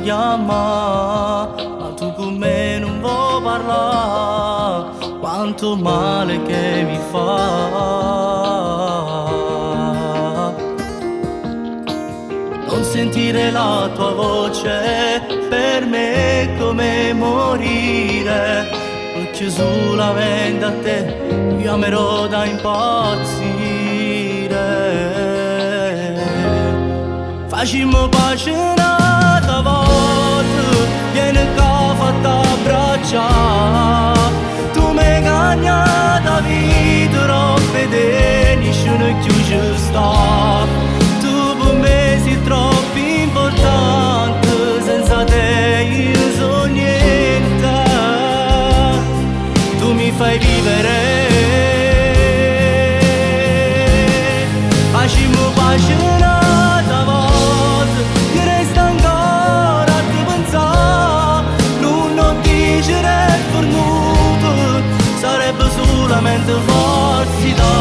chiammà, ma tu cu me nun vuò parlà, quanto male che mi fa. Non sentire la tua voce per me è come morire, perché solamente a te io amerò da impazzire. Facimmo pace n'ata vota, vieni ccà fatte abbraccià. Tu m'hai cagnato 'a vita, ropp' 'e te nisciuno cchiù ce sta. Tu pe me si troppo importante, senza te io nun so niente. Tu mi fai vivere. Facimmo pace n'ata vota, io resto ancora a te pensà. Nun 'o dicere è fernuto, sarebbe solamente falsità.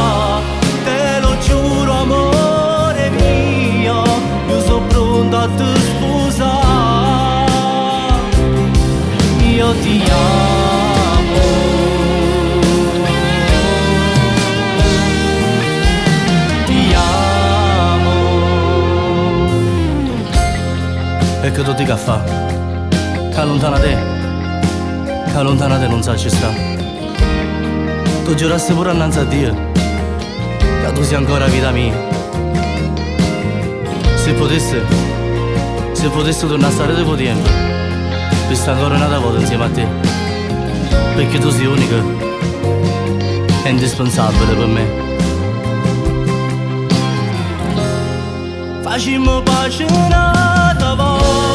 Te lo giuro amore mio, io so pronto a te sposà. Io ti amo. Ti amo. E che t' 'o dico a fa'? Ca luntano 'a te, ca luntano 'a te nun saccio sta'. T' 'o giurasse pure annanze a Dio, ca tu si ancora 'a vita mia. Si putesse, si putesse turnasse aret p' 'o tiempo, pe sta ancora n'ata vota 'nzieme a te. Pecché tu si unica e indispensabile pe me. Facimmo pace n'ata vota.